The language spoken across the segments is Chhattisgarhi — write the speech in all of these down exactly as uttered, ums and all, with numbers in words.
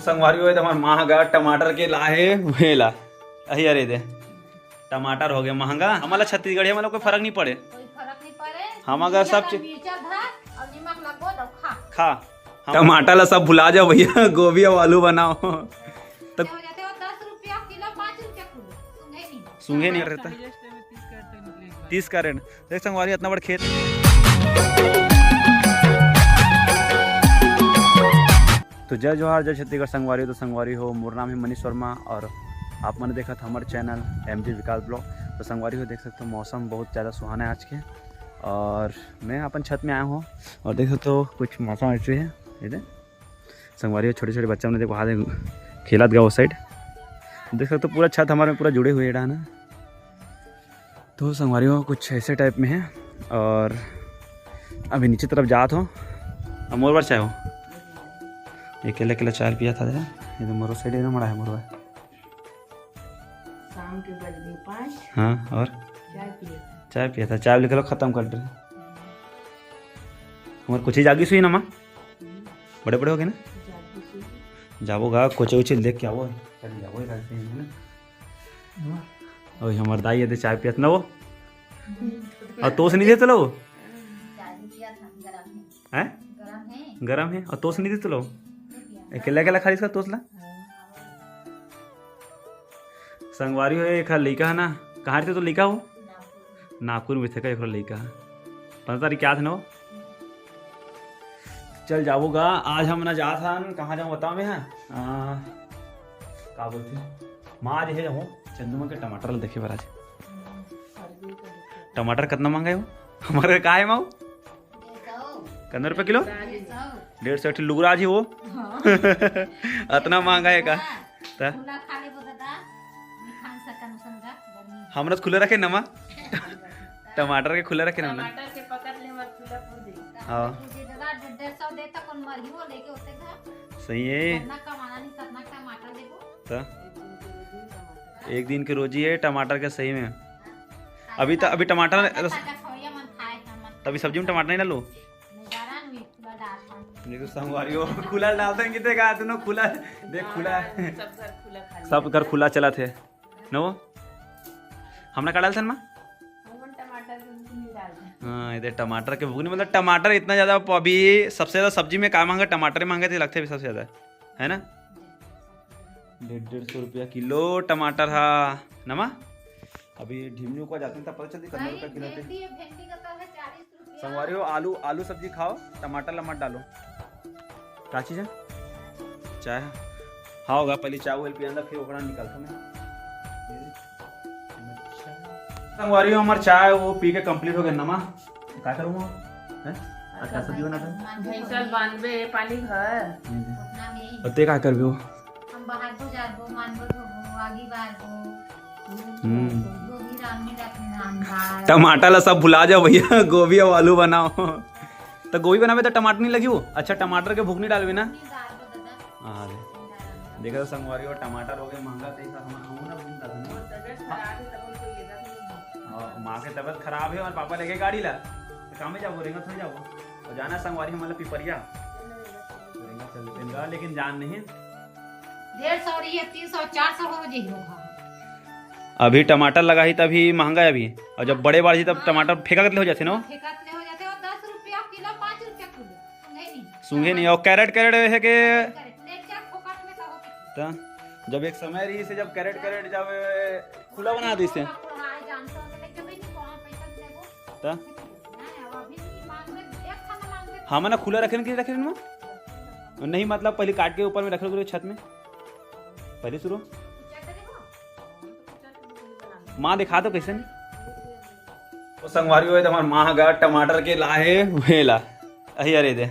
संगवारी हो, तो हमार माँ ह गा टमाटर के लाहे, वेला। अही, अरे दे, टमाटर हो गया महंगा। हमला छत्तीसगढ़िया, मतलब कोई फर्क नहीं पड़े। कोई फर्क नहीं पड़े। हम अगर सब चीज मिर्चा धर और नमक लगो, दो खा। खा। हम टमाटर ला सब भुला जाओ भैया, गोभी और आलू बनाओ। तो क्या हो जाते हो, दस रुपया किलो, पाँच रुपया किलो, सूंघे नहीं। सूंघे नहीं रहता। तीस कैरेट। देख संगवारी, इतना बड़ा खेत। तो जय जोहार, जय छत्तीसगढ़ संगवारी। तो संगवारी हो, मोर नाम है मनीष वर्मा और आप मन देखत हमारे चैनल एम जी विकास ब्लॉग। तो संगवारी हो, देख सकते हो मौसम बहुत ज़्यादा सुहाना है आज के। और मैं अपन छत में आया हूँ और देख सकते हो कुछ मौसम ऐसे है। ये दे संगवारी हो, छोटे छोटे बच्चा मन देखो, हाथ खेलत गा वो साइड। देख सकते हो पूरा छत हमारे में पूरा जुड़े हुए है ना। तो संगवारी हो, कुछ ऐसे टाइप में है। और अभी नीचे तरफ जात हो, अब मोर बर चाय हो, अकेले अकेले चाय पिया था। ये तो मोरो साइड ना मड़ा है मोर बर। शाम के बज गए पाँच। हाँ, और चाय पिए। चाय पिया था, चाय लिख लो, खत्म कर दे। हमारे कुछ ही जागी सुई ना माँ, बड़े बड़े हो गए ना। जाबो गा, कोचे उचे देख के आवो। चल जाबो, ये रास्ते में ना। अभी हमार दाई यदि चाय पियत ना वो, और तोस नहीं देते लो। चाय नहीं पिया था, गरम है। हैं? गरम है। गरम है, और तोस नहीं देते लो। नहीं पिया। अकेला अकेला खा इसका तोस ला। हाँ। संगवारी हो, एक लइका है ना, कहाँ रहते तो लइका हो? नागपुर। नागपुर में थे का, एक लइका है। पता तारी क्या थे ना वो? चल जाबो गा, आज हम ना जात हन, कहाँ जाऊँ बताओ मैं, हाँ? आ, का बोलते हैं? माँ आज है जाऊँ, चंदू माँ के टमाटर देखे बर आज। टमाटर कितना महंगा है वो? हमारे का है माँ वो? कतना रुपया किलो? डेढ़ सौ। एक ठो लुगरा जी वो। हाँ। अतना महंगा है का? हाँ। त? खुला खा लेबो दादा, नहीं खा सकन उसन का, गर्मी। हमरा तो खुला रखे नमा। टमाटर के खुला रखे ना हमन। टमाटर के पकड़ ले, हमर खुला पूर दे। हाँ। तुझे दादा डेढ़ सौ दे तक कौन मरही वो लेके होते घर। सही है। कितना कमाना नहीं, कितना टमाटर लेबो। त? एक दिन के रोजी टमाटर। एक दिन के रोजी है टमाटर के सही में। हाँ। अभी त, अभी टमाटर ताजा, ताजा खवैया मन खाए हमन। तभी सब्जी में टमाटर नहीं डालो। नहीं डाला, नहीं खुला डालता। नहीं तो संगवारी हो, खुला डालते हैं कितने का, दोनों खुला, देख खुला है। हाँ, सब घर खुला खा लिया। सब घर खुला चला थे। न वो? हमने का डालथन माँ? हमन टमाटर के घुघनी डालथन। हाँ, इधर टमाटर के घुघनी, मतलब टमाटर इतना ज़्यादा प-, अभी सबसे ज़्यादा सब्जी में का महंगा? टमाटर महंगा तो लगते अभी सबसे ज़्यादा, है ना? डेढ़, डेढ़ सौ रुपया किलो टमाटर हा, नमा? अभी ढिमनी को जाते हैं तब पता चलती कितना रुपया किलो थे। भिंडी, भिंडी का तो है चालीस रुपया। संगवारी हो, आलू, आलू सब्जी खाओ, टमाटर ला मत डालो। का चीज है? चाय है? हाँ होगा, पहले चाय वाय पिया ला, फिर ओकरा निकालता मैं। संगवारी हो, हमार चाय वो पी के complete हो गया नमा। का करूँ? हैं? आज का सब्जी बना था? भैंसा बांधबे पानी भर। और ते का करबे हो? हम बाहर को जाबो, मानबो धोबो, आगी बारबो। हम्म। गोभी राम ने रखना अंधार। टमाटर ला सब भुला जाओ भैया, गोभी और आलू बनाओ। तो गोभी बनाबे तो टमाटर नहीं लगी हो? अच्छा, टमाटर के घुघनी डालबे ना? नहीं डालबो दादा। हाँ, ले। देखा तो संगवारी हो, टमाटर हो गए महंगा, तो ऐसा हमारा हमू ना भूल जाता ना। तबीयत खराब है, तब उनको ये रख लो। हाँ, माँ के तबीयत खराब है और पापा लेके गाड़ी ला, तो काम में जाबो, रेंगा थोड़ी जाबो। और जाना संगवारी हमारा पिपरिया, रेंगा चलते हैं, लेकिन जान नहीं। डेढ़ सौ रही है, तीन सौ, चार सौ हो जाई होगा। अभी टमाटर लगा ही तभी महंगा है अभी, और जब बड़े बाढ़ जी तब टमाटर फेंका कितने हो जाते ना? फेंका कितने हो जाते हो? दस रुपया किलो, पाँच रुपया किलो, सूंघे नहीं। सूंघे नहीं, और कैरेट, कैरेट है के कैरेट, ले जा फोकट में कहो कि तो जब एक समय रही से, जब कैरेट, कैरेट जब खुला बना दी से। खुला, खुला, हाँ, जानते हो, लेकिन जब नहीं, कहाँ पैसा देबो? तो नहीं, अब अभी नहीं, बाद में एक खाना मांग ले। हाँ, मना खुला रखे ना, कि रखे ना? नहीं, मतलब पहले काट के ऊपर में रख लो छत में, पहले शुरू। माँ दिखा दो कैसे नहीं। वो संगवारी हुए तो हमारे माँ गा टमाटर के लाहे वेला। अही अरे दे,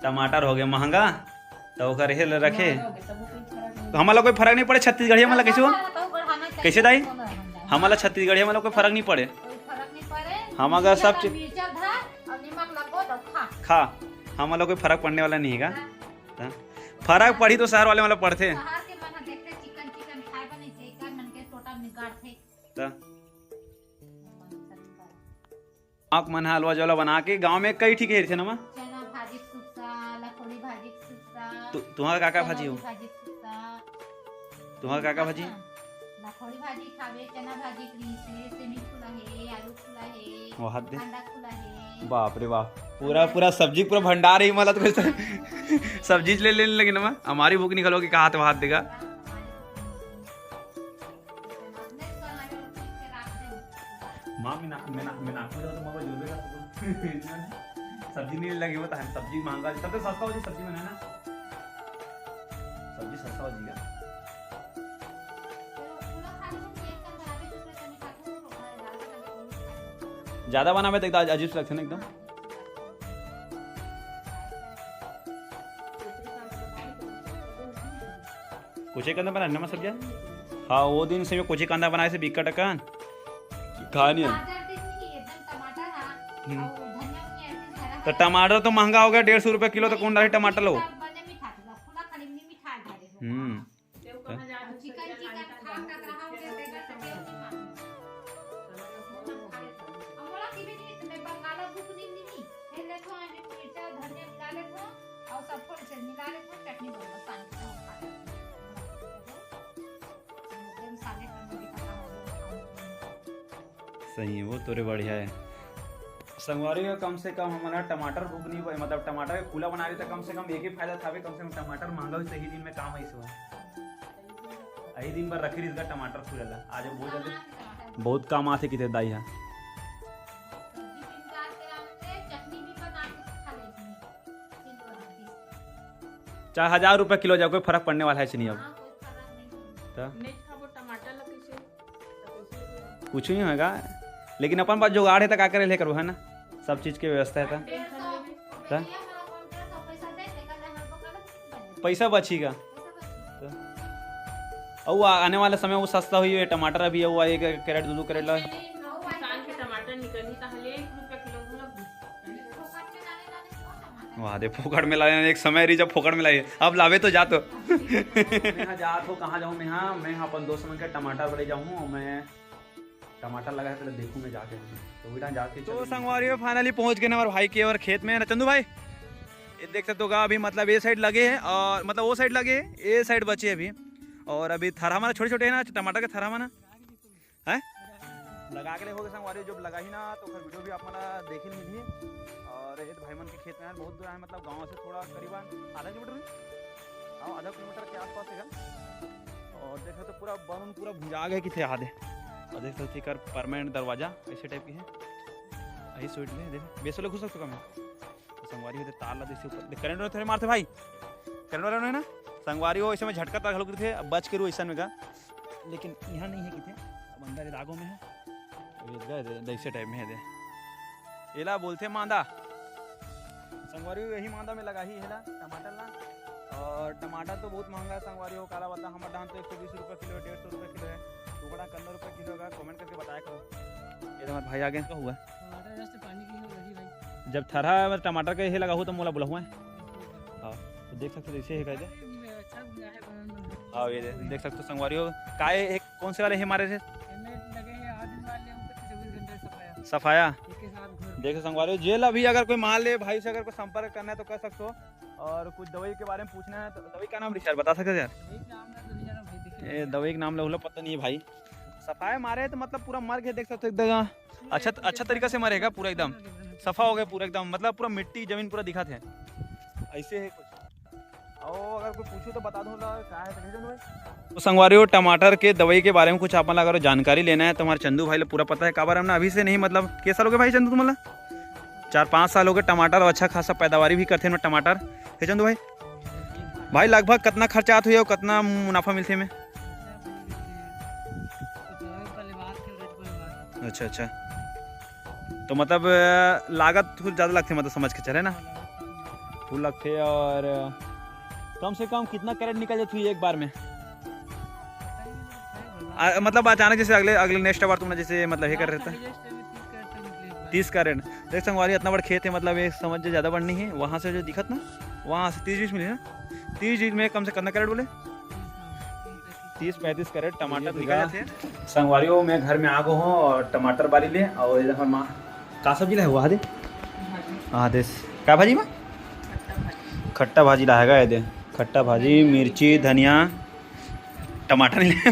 टमाटर हो गए महंगा, तो ओकर हे ले रखे। तो हमला कोई फर्क नहीं पड़े, छत्तीसगढ़िया हमला कैसे हो? कैसे दाई? हमला छत्तीसगढ़िया हमला कोई फर्क नहीं पड़े। कोई फर्क नहीं पड़े। हम अगर सब चीज मिर्चा धर और नमक लगो तो खा। खा, हमला कोई फर्क पड़ने वाला नहीं है का? हाँ। हाँ। फर्क पड़ी तो शहर वाले वाला पड़थे। शहर के मन ह देखथे चिकन चिकन खाए बर, नहीं से एकर मन के टोटा निकालथे। त आँख मन ह अलवा जलवा बना के गाँव में कई ठीक हेरथे न माँ। चना भाजी के सुस्सा, लखोड़ी भाजी के सुस्सा। तुम्हारा का का भाजी हो? भाजी, सुक्खा। तुम्हारा का का भाजी? लखौड़ी भाजी खावे, चना भाजी के रहिस हे, सेमी फूला हे, आलू फूला हे, वो हाथ दे। भांडा फूला हे। बाप रे बाप, पूरा, पूरा सब्जी, पूरा भंडार ही, मतलब, तो सब्जी ले लेने लगे ना, हमारी भूख निकलो कि कहाँ तो हाथ देगा। माँ, मैं ना, मैं ना, मैं ना, तो मगर जोरबे का सब्जी नहीं लगे होता है, सब्जी महंगा, सबसे सस्ता हो जाए सब्जी में, है ना? सब्जी सस्ता हो जाएगा। ज़्यादा बनावे तो एकदम अजीब से लगथे ना एकदम। कुछ एक अंदर बना नमक सब्जी। हाँ, वो दिन से मैं कुछ एक अंदर बनाए से बिक्कट अकन खा नहीं है। गाजर दे दी, एकदम टमाटर, हाँ। हम्म। और धनिया वनिया ऐसे हरा तो हरा। टमाटर तो महंगा हो गया, डेढ़ सौ रुपये किलो, तो कौन डाले टमाटर लो? बने मीठा, तो खुला खाली में मीठा डाले हो। हम्म। और चिकन, चिकन खा, खा, खा, खा, हो गया, बेटा, तो देव नहीं मानो। हम खा लेते हैं। और मोला की भी नहीं, तो मैं बंगाला भूख नहीं, नहीं, नहीं। फिर देखो, आने मिर्चा, धनिया मिला लेते हो, और सब थोड़े से मिला लेते हो, चटनी बना, पानी से हम खा लेते हैं। एकदम सागे का मुझे पता हो गया। सही है, वो तोरे बढ़िया है। संगवारी हो, कम से कम हमन ह टमाटर भूख नहीं पाए, मतलब टमाटर के कूला बना रही, तो कम से कम एक ही फायदा था, कम से कम टमाटर महंगा हुई, सही दिन में काम आई सुबह। यही दिन भर रखे रहिस गा टमाटर फूले ला। आज बहुत जल्दी, बहुत काम आथे किथे दाई हा। चाहे हजार रुपये किलो जाए, कोई फर्क पड़ने वाला है नहीं अब। तो नहीं खाबो टमाटर ला कैसे? कुछ नहीं होगा, लेकिन अपन पास जुगाड़ है तो का करे ले करबो, है ना? सब चीज के व्यवस्था है तो। पैसा बची का। तो अउ आ-, आने वाला समय वो सस्ता हुई है, टमाटर अभी वो एक कैरेट, दो दो कैरेट ला। किसान के टमाटर निकलही, ताहले एक रुपया किलो घलो। वाह दे, फोकट में लाए, एक समय रही जब फोकट में लाए, अब लावे तो जा तो। मैं हा जात हो, कहाँ जाऊँ मैं हा? मैं हा अपन दोस्त मन के टमाटर बरे जाऊँ, मैं टमाटर लगा है, पहले देखूँ मैं जाके। तो बेटा जाके तो चलो। संगवारी हो, finally पहुँच गए ना हमारे भाई के और खेत में ना चंदू भाई। ये देख सकते हो अभी, मतलब ये साइड लगे हैं और मतलब वो साइड लगे हैं, ये साइड बचे अभी। और अभी थरहा माना छोटे छोटे है ना, टमाटर के थरहा माना है लगा के ले हो गए संगवारी। जब लगाही ना तो फिर वीडियो भी आप मना देखे मिलही। और ये तो भाई मन के खेत में है, बहुत दूर है, मतलब गाँव से थोड़ा करीबन आधा किलोमीटर हुई। हाँ, आधा किलोमीटर के आसपास है। और देखो तो पूरा बन पूरा भुंजा गया किथे आधे। और देख सकते कर परमानेंट दरवाजा ऐसे टाइप की है। यही स्वीट में देख बेसो ले घुस सकते कम है। तो संगवारी होते तार ला जैसे ऊपर देख, करंट वाला थोड़े मारते भाई, करंट वाला है ना। संगवारी हो ऐसे में झटका तार घलो थे, अब बच के रू ऐसा में का, लेकिन यहाँ नहीं है किथे, अब अंदर इलाकों में है। ये दे, दे, दे, ऐसे टाइप में है दे। एला बोलथे मांदा। संगवारी हो, यही मांदा में लगाही हेला टमाटर ला। और टमाटर तो बहुत महंगा है संगवारी हो, काला बता हमर डहान तो एक सौ बीस रुपये किलो है, डेढ़ सौ रुपये किलो है। टुकड़ा कितना रुपये किलो का कमेंट करके बताया करो। ये तो हमारे भाई आगे का हुआ। टमाटर जैसे पानी की हो रही भाई। जब थरहा में टमाटर के हे लगा हो तो मोला बुलाहुआ है। हाँ, तो देख सकते हो जैसे है कहते। अच्छा हुआ है, बड़ा बड़ा। हाँ, ये दे-, देख सकते हो संगवारी हो, काय एक कौन से वाले हे मारे थे? हेलमेट लगे हैं, आदमी वाले हमको तो चौबीस घंटे सफाया। सफाया। एक के साथ घूर। देखो संगवारी हो, जेल अभी अगर कोई मान ले भाई से अगर कोई संपर्क करना है तो कर सकते हो। और कुछ दवाई के बारे में पूछना है तो दवाई का नाम रिचार्ज बता सकते हो यार? दवाई का नाम मैं तो नहीं जाना भाई, देखिए। ए, दवाई के नाम लहुला पता नहीं है भाई। सफाया मारे है तो मतलब पूरा मर गए, देख सकते हो एकदम। अच्छा, अच्छा तरीका से मरेगा पूरा एकदम। सफा हो गया पूरा एकदम, मतलब पूरा मिट्टी जमीन पूरा दिखा थे। ऐसे है कुछ। और अगर कोई पूछो तो बता दूंगा क्या है तो भेजो भाई। तो संगवारी हो, टमाटर के दवाई के बारे में कुछ आप मन ला अगर जानकारी लेना है तो हमारे चंदू भाई ला पूरा पता है। काबर हमने अभी से नहीं, मतलब के साल हो गए भाई चंदू तुम्हारा? चार पाँच साल हो गए टमाटर, और अच्छा खासा पैदावारी भी करते हैं टमाटर। हे चंदू भाई, भाई लगभग कितना खर्चा आत हुई और कितना मुनाफा मिलते में? अच्छा, अच्छा। तो मतलब, अ, लागत कुछ ज़्यादा लगथे, मतलब समझ के चले ना, फुल लगथे। और कम से कम कितना कैरेट निकल जाती है एक बार में? आ, मतलब अचानक जैसे अगले, अगले नेक्स्ट बार तुमने जैसे मतलब ये कर रहता है तीस कैरेट। देख संगवारी, इतना बड़ा खेत है, मतलब ये समझ जो ज़्यादा बड़ नहीं है। वहाँ से जो दिखत ना, वहाँ से तीस बीस मिले ना, तीस बीस में कम से कम कितना कैरेट बोले? तीस पैंतीस कैरेट टमाटर निकल जाते हैं। संगवारी हो, मैं घर में आ गो हूँ और टमाटर बारी ले, और इधर हमार माँ का सब्जी लाए हुआ दे। हाँ दे, का भाजी माँ? खट्टा भाजी लाएगा ये दे। खट्टा भाजी, मिर्ची, धनिया, टमाटर नहीं ले।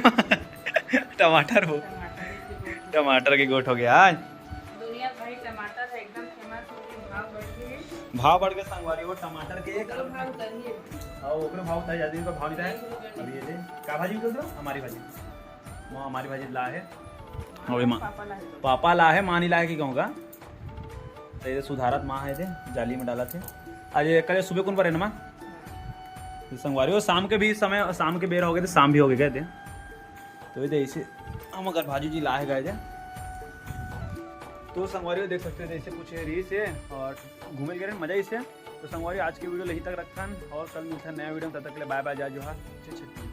टमाटर वो, टमाटर के गोठ हो गया आज। दुनिया भाई टमाटर है एकदम फेमस हो गई, भाव बढ़ गए। भाव बढ़ गए संगवारी, वो टमाटर के एक ओकरो भाव उतरिए। और ओकरो भाव उतार जाते हैं, भाव नहीं था। अभी ये दे, का भाजी बोल रहे हो? हमारी भाजी। माँ हमारी भाजी ला है। अभी माँ पापा ला है। पापा ला है, माँ नहीं ला है कि कहूँगा। तो ये सुधारत माँ है, दे जाली में डाला थे। आज ये कल सुबह कौन पर है ना माँ? तो संगवारी हो, शाम के भी समय, शाम के बेर हो गए थे, शाम भी हो गए थे। तो ये दे इसे हम अगर भाजी जी ला है गए थे। तो संगवारी हो देख सकते हो, जैसे कुछ रीस है और घूमे गए मजा इसे। तो संगवारी आज के वीडियो यहीं तक रखन और कल मिलता है नया वीडियो में। तब तक के लिए बाय बाय, जय जोहार, जय छत्तीसगढ़।